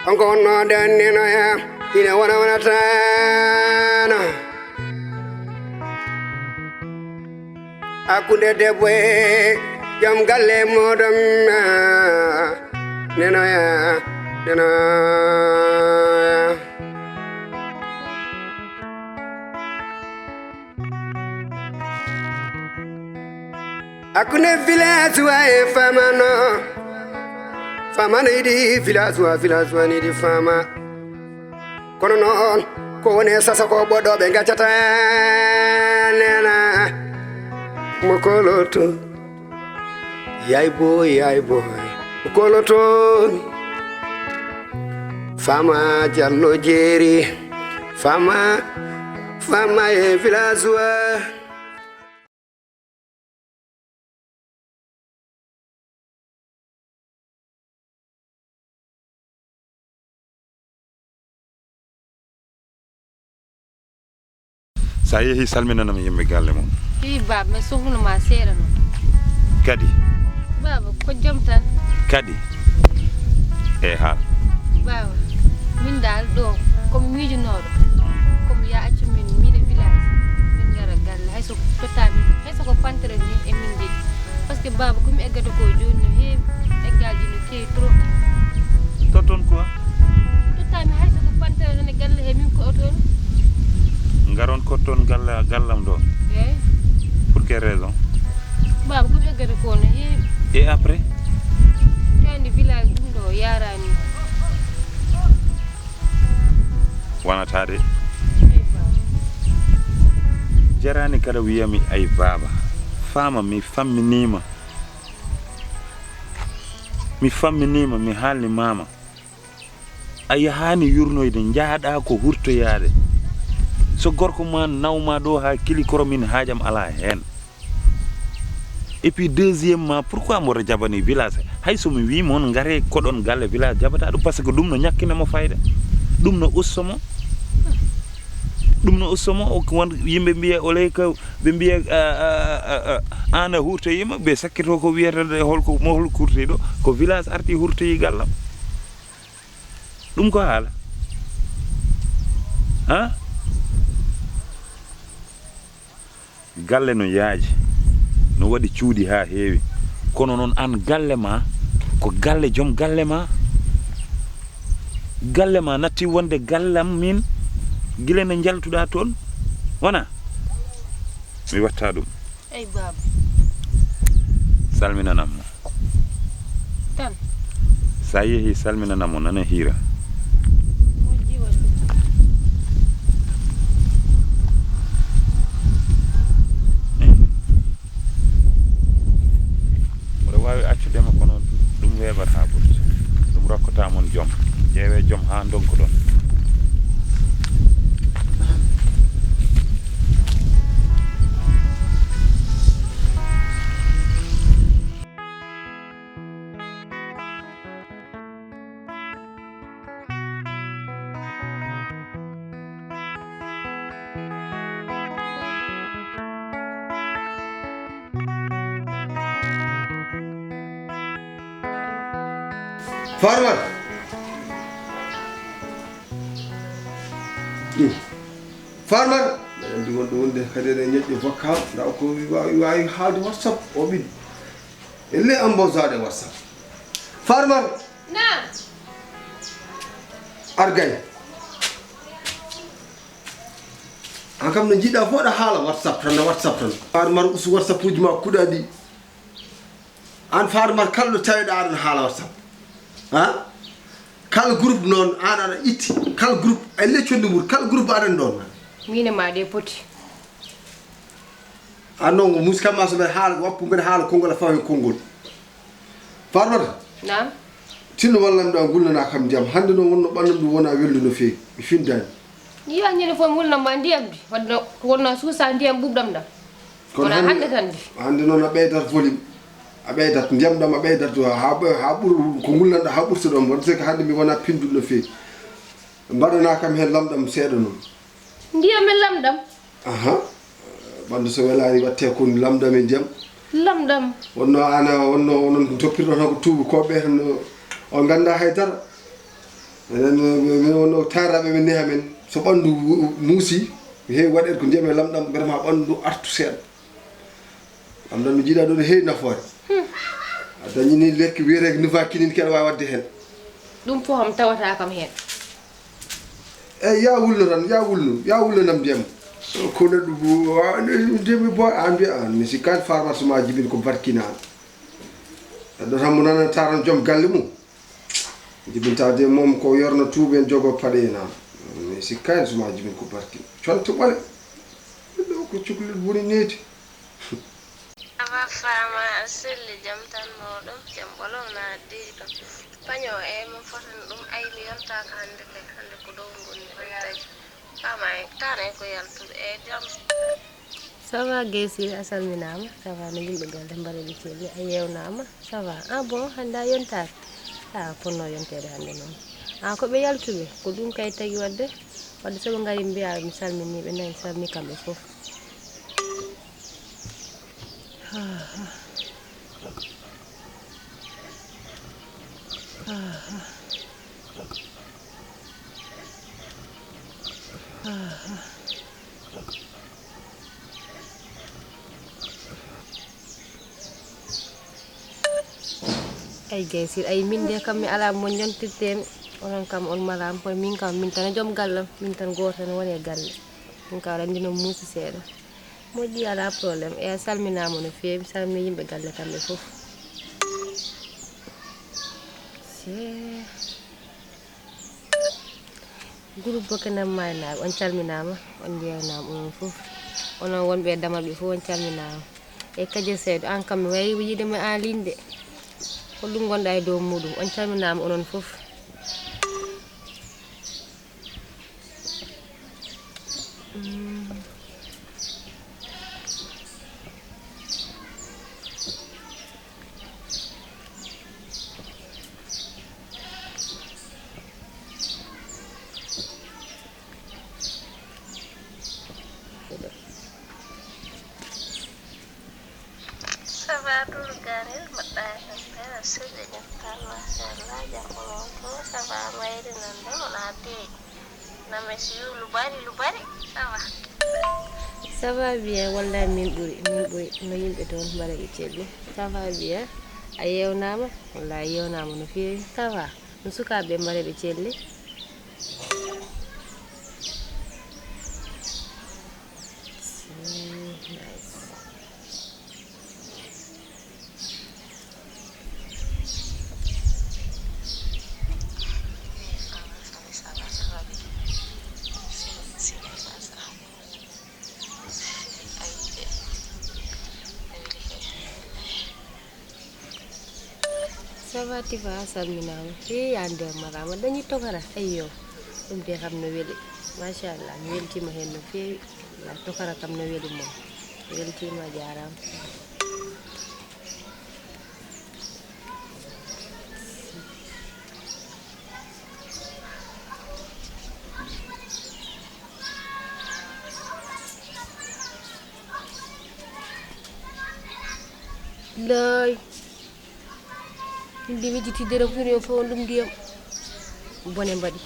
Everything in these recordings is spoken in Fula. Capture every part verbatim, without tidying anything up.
On ko wonnoo nden nenoya, ine wona wonataano. Hakkunde debbo e jom galle mooɗon, nenoya, nenoya. Hakkunde village wa e famano. Famano yiɗi village wa, village wa yiɗi fama. Kono noon, ko woni e sasa ko ɓoɗɗo ɓe gaccata nena. Mo koloto. Yay boy, yay boy. Mo koloto. Fama Jallo Jeeri. Fama, fama e village wa. Sa yehi, salminanam yimɓe galle mon. Hi baaba, mi sohluno ma seeɗa noon. Kadi? Baaba, ko jam tan. Kadi? E haal. Baaba, min daal ɗo komi miijunooɗo, komi ya accu min miɗe village, min ngara galle, hay so tottaami, hay so ko pantere ni e min njeyi. Parce que baaba, ko mi eggata ko jooni no heewi, eggaaji no keewi trop. Totton quoi? Tottaami hay so ko pantere tan e galle he min ko oton. Ngaron kotton galla gallam ɗo. Eeyi. Pour quelle raison? Baaba, ko mi eggata ko no heewi. Et après? Kayndi village ɗum ɗo yaaraani. Wanataa de. Jaraani kala wiyami ay baaba. Faama mi famminiima. Mi famminiima, mi haalni maama. A yahaani yurnoyde, njahɗaa ko hurtoyaade. So gorko ma nawma ɗo haa kili koro min haajam alaa heen. Et puis deuxièmement, pourquoi mboɗo jaɓani village? Hay so mi wii mon ngare koɗon galle village jaɓata ɗum, parce que ɗum no ñakkina mo fayda. Ɗum no usto mo. Ɗum no usto mo, o won yimɓe mbiya o ley ko ɓe mbiya an a hurtoyima, ɓe sakkito ko wiyata holko mo hol kurtoyi ɗo, ko village arti hurtoyi gallam. Ɗum ko haala. Ha? Galle no yaaji, no waɗi cuuɗi haa heewi, kono noon aan galle maa ko galle joom galle maa. Galle maa natti wonde gallam miin gila nde njaltuɗaa toon, wonaa? Mi waɗtaa ɗum. Eey baaba. Salminanam mo. Tan. So a yehii salminanam mo nana hiira. Moƴƴi waɗi. Mboɗo waawi accude ma kono ɗum weeɓat haa ɓurti. Ɗum rokkata mon jom. Ƴeewee jom haa ndonkuɗon. Farmata. Farmata. Mbeɗa anndi wonde wonde kadi eɗen ñoƴƴa vocal, nda o ko waawi waawi haalde WhatsApp o ɓiɗɗo. Elle ambassade WhatsApp. Farmata. Naam. Argay. An kam no jiɗɗa fof aɗa haala WhatsApp tan, no WhatsApp tan. Farmata ustu WhatsApp uji ma kuɗa ɗi. An Farmata kala ɗo taweɗa aɗa haala WhatsApp. Ha? Kala groupe noon an aɗa itti. Kala groupe e leccondi mbuur kala groupe aɗan ɗon. Min e ma ɗe poti. An noon ko musi kam ma so mbeɗa haala wappu mbeɗa haala konngol a fawa heen konngol. Farmata. Naam. Tinno wallam ɗo a gulnana kam jam. Hannde noon wonno ɓannam ɗum wona weldu no feewi. Mi findaani. Yo ñande fof mi wulnam ma ndiyam di. Wadde ko wonno suusa ndiyam ɓuuɓɗam ɗam. Kono wona hannde tan di. Hannde noon a ɓeydat volume. A ɓeydat ndiyam ɗam a ɓeydat ha ɓe- ha ɓur ko gulnanɗa ha ɓurta ɗon. Wonde seke hannde mi wona pinduɗo no feewi. Mbaɗana kam heen lamɗam seeɗa noon. Ndiyam e lamɗam. Aha. Ɓanndu so welaani waɗte ko lamɗam e ndiyam. Lamɗam. Wonno an a wonno onon toppirɗo tan ko tuubakooɓe tan o ngannda hay dara. Enen, eh, min wonno taaraɓe men neha men. So ɓanndu wu-, muusi, heewi waɗeede ko mbiyatmi lamɗam, mbiyatma ɓanndu artu seeɗa. Lamɗam no jiiɗa ɗo ne heewi nafoore. A dañini lekki wiyeteeki Novoquine, keɗa waawi waɗde heen. Ɗum fof am tawata kam heen. Eyi, ya wulno tan, ya wulno, ya wulno nam ndiyam. Ko neɗɗo bu-, wa-, ndiyam mi bo-, an mbiya, an mi sikkaani farmasi ma jibin ko barkina. Neɗɗo tan mo nana taran joom galle mum. Jibintaade mum ko yorno tuubi en jogo paɗe en an. Mi sikkaani so ma jibin ko barkina. Conto ɓole. Ɗo ko cukalel woni needi. Awa faama a selli jam tan mawɗo, jam ɓolo na addi ɗo. Paño e mo fotani ɗum ayni yontaaka hannde kay, hannde ko ɗo ngoni ɗum tagi. Faama en tan e ko yaltude e jam. Ça va Guèye Siré, a salminaama. Ça va, no yimɓe galle mbaɗa ɓe celli, a yeewnaama. Ça va. Ah bon, hannde a yontaaka? Ah, ponno yonteede hannde noon. Ah, ko ɓe yaltuɓe, ko ɗum kay tagi waɗde. Waɗde so ɓe ngari mbiya mi salminii ɓe, nayi salmi kamɓe fof. Ah, ah. Ah, ah. Ah, ah. Ay, Guèye Siré, ay, min de kam mi alaa mo ñontirteemi. Onon kam on malaama, kono min kam, min tan e joom galle am, min tan gooto tan woni e galle. Min kam aɗa anndi no muusi seeɗa. Moƴƴi, alaa problème. E a salminaama no feewi, mi salmini yimɓe galle kamɓe fof. Cee. Groupe Bokenam Maynaaɓe, on calminaama, on njeewnaama, onon fof. Onon wonɓe e damal ɓe fof, on calminaama. E Kadia Seydou, aan kam mi wayi yiide ma en ligne de. Ko ɗum ngonɗa e dow muɗum, on calminaama onon fof. Mm. Ça va, Doudou Gane, mbaɗɗa e tampere, a selli jam, machallah, jam ko noon to, ça va, mayri nan de, wona deeƴi. Name si lubari, lubari, ça va. Ça va bien, wallahi min ɓuri, min ɓuri, no yimɓe toon mbaɗa ɓe celli. Ça va bien, a yeewnaama, wallahi a yeewnaama no feewi, ça va. No sukaaɓe mbaɗa ɓe celli. Mm, nice. Ça va, Tifa, a salminaama. Hee, yaa nder maraama, dañi tokara. Ayyo, ɗum de kam no weli. Machallah, mi weltiima heen no feewi. Tokara kam no weli moom. Mi weltiima, a jaaraama. Lay. Min mbi mi jiti dere fuu yo fof ɗum ndiyam. Bone mbaɗi.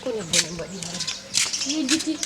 Kono bone mbaɗi. Yejjiti.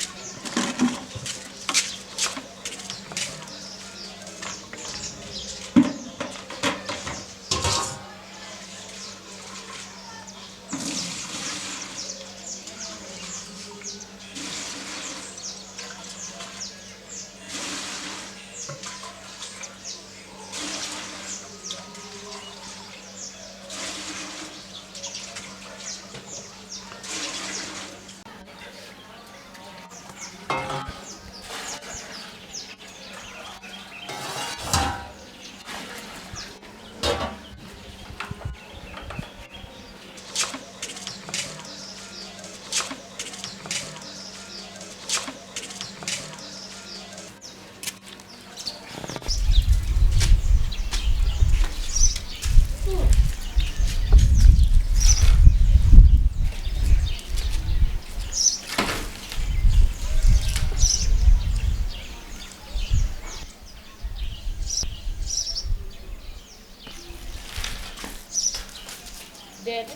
Deede.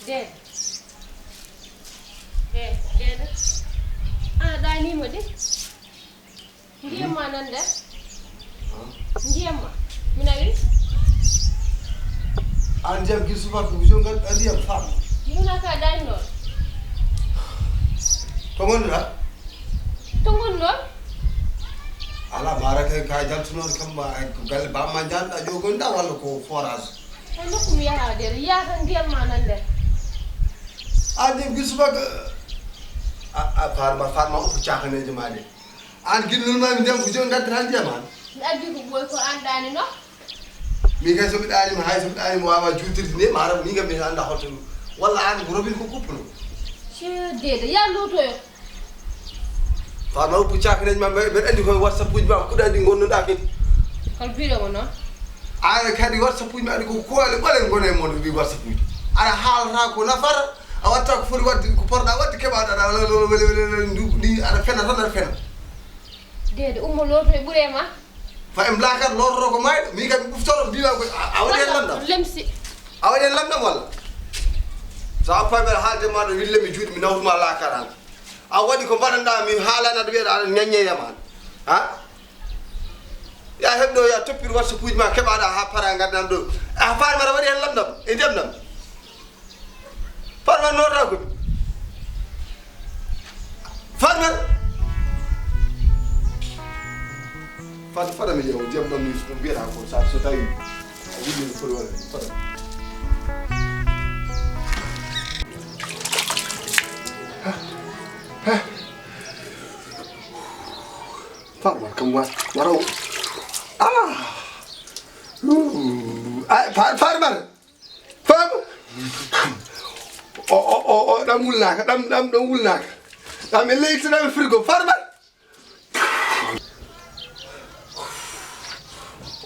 Deede. Deede, deede. A ɗaaniima de. Ndiyam ma nan nder. Ndiyam ma. Mi nawi. An ndiyam gila subaka ko jongal a ndiyam faama. Yuna ka dañnoo. To ngonduɗa? To ngonduɗon? Ala mara kay ka jaltunoon kam ma ay ko galle bamma janɗa jogonɗa walla ko forage. Ko nokku mi yaha de, yaha ndiyam ma nan nder. An ndiyam gila subaka. A, a, farma, farma upu cakanejo ma de. An ginnol ma mi ndiyam ko joni gadda tan ndiyam an. Mi addi ko ɓooy ko an ɗaani no. Min kay so mi ɗaanima hay so mi ɗaanima wawa juutirde nde ma ara min kam mi anda holto ɗum. Walla an ko robin ko kuppuno. Ceedeede ya lotoyo. Farma uppu cakaneji ma mbeɗa andi koye whatsapp uji ma kuɗa andi gonnoɗa kadi. Kal biɗo mo noon. Aɗa kadi whatsapp uji ma andi ko koole ɓole gona e mon ɗi whatsapp uji. Aɗa haalata ko nafata a watta ko foti wadde ko porɗa wadde keɓaɗa aɗa wele wele wele ndu ndi aɗa fena tan aɗa fena. Deede ummo looto e ɓure ma. Fa em laakar lororo ko mayɗo min kadi mi ɓuftoro mbima ko a waɗi hen lamɗam. Lemsi. A waɗi hen lamɗam walla? Sa oppa mbeɗa haalde maɗo wille mi juuɗe mi nawtuma laakar an. A waɗi ko mbaɗanɗa mi haalani aɗa wiyaɗa aɗa ñaññe yam an. Ha? Ya heɓɗo ya toppir whatsapp uji ma keɓaɗa ha para gardam ɗo. A faari mbaɗa waɗi hen lamɗam e ndiyam ɗam. Farmer noota ko. Farmer. Fat fata mi yew ndiyam ɗam ni ko mbiyata ko sa so tawi a wulli ko foti waɗa fata. Farmer kam wa waraw. Ah. Ay farmer. Fam. O o o o ɗam wulnaaka ɗam ɗam ɗam wulnaaka. Ɗam e leydi ɗam e frigo farmer.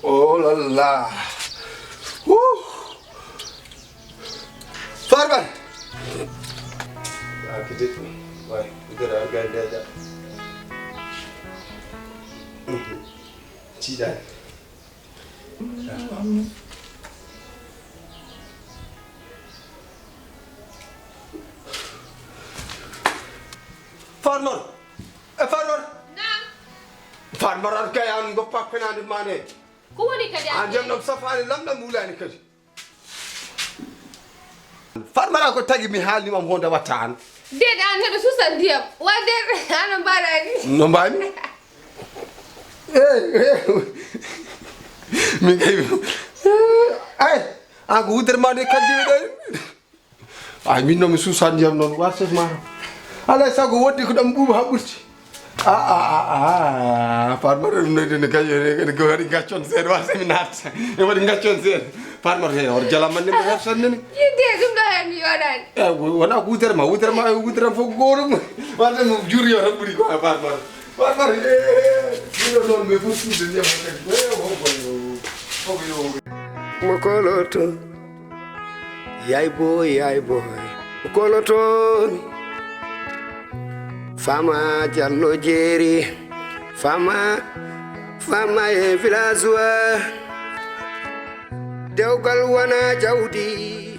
Oh la la. Wuu. Farmer. Akide. Way. Idara arga ndeja. Tiiɗaani. Farmar. E farmar. Naam. Farmar ar kay an goppa penande mane. Ko woni kadi an jam ɗam safani lam ɗam wulani kadi. Farmara ko tagi mi haalnima mo honde watta an. Deede an neɗɗo susa ndiyam. Wa deede an no mbaɗa ni. No mbami. Min kay ay an ko wuddere ma nde kaddiɓe ɗo. Ay min noon mi suusa ndiyam noon wartes ma. Alay sago wodde ko ɗam ɓuuɓa ha ɓurti. A a a a farmata ɗum noyde ne kañum ene ko waɗi gaccon seeɗa wasa mi naata e waɗi gaccon seeɗa. Farmata he hoto jalamanne mo hersan nene. Yidde ɗum ɗo hen mi yoɗani. E wona ko wutere ma wutere ma e wutere am fof ko gowɗum. Wata mo juri yo tan ɓuri ko farmata. Farmata e ɗiɗo noon mais fof suude ndiyam kadi e o boy o fof yo. Mo koloto. Yay boy, yay boy. Kolotomi. Fama Jallo Jeeri. Fama, fama e village wa. Dewgal wona jawdi.